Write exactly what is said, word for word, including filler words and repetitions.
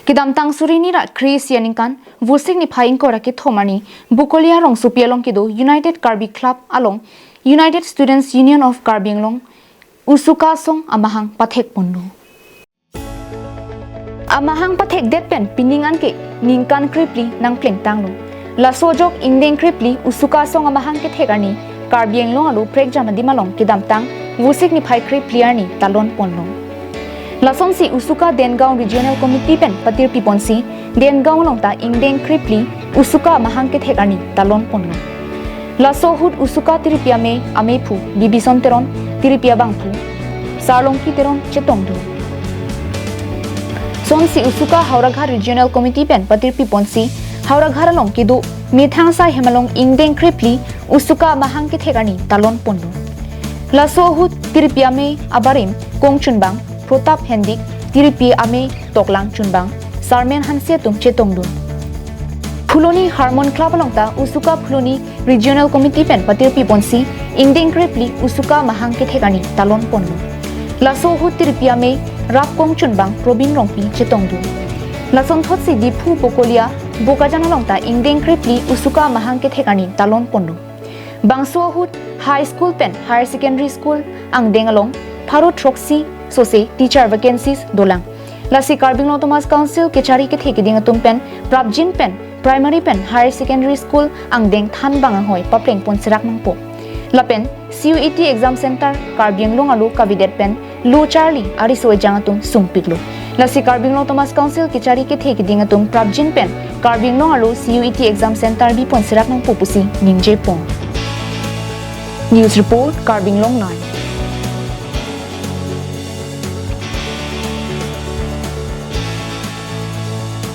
Kedamtang suri hini ra kre-isi aningkan, Vosik niphai ingkoi ra kethom arni, Bokolia rongsopi along kedo United Karbi Club along United Students Union of Karbi Anglong USUKA asong amahang pathekponlo. Amahang pathekdet pen pining anke ningkan krephli nangplengtanglo. Laso ajok ingdeng krephli USUKA asong amahang kethek arni Karbi Anglong arlo prekjam adim along kedamtang Vosik niphai krephli arni talonponlo. Lasonsi USUKA Dengaon Regional Committee pen patirpiponsi Dengaon along ta ingdeng krephli USUKA amahang kethek arni talonponlo. Laso ahut USUKA tiripi amei, ameiphu Bibison Teron, tiripi abangphu Sarlongki Teron chetongdun. Lasonsi USUKA Howraghat Regional Committee pen patirpiponsi Howraghat along kedo methang asai hem along ingdeng krephli USUKA amahang kethek arni talonponlo. Laso ahut tiripi amei abarim kongchunbang Protap Hendik, tiripi amei toklang chunbang Sarmen Hanse atum chetongdun. Phuloni Harmon Club along ta USUKA Phuloni Regional Committee pen patirpiponsi ingdeng krephli USUKA amahang kethek arni talonponlo. Laso ahut tiripi amei rap kongchunbang Probin Rongpi chetongdun. Lasonthotsi Diphu Bokolia Bokajan along ta ingdeng krephli USUKA amahang kethek arni talonponlo. Bangso ahut High School pen Higher Secondary School angdeng along pharo throksi sose teacher vacancies dolang. Lasi Karbi Anglong Autonomous Council kechari kethe keding atum pen prapjin pen Primary pen Higher Secondary School angdeng thanbang ahoi paplengpon serak nangpo. Lapen C U E T exam center Karbi Anglong arlo kavedet pen lo charli ariso ejang atum sungpiklo. Lasi Karbi Anglong Autonomous Council kechari kethe keding atum prapjin pen Karbi Anglong arlo C U E T exam center bipon serak nangpo pusi ningjepon. News report, Karbi Anglong Live.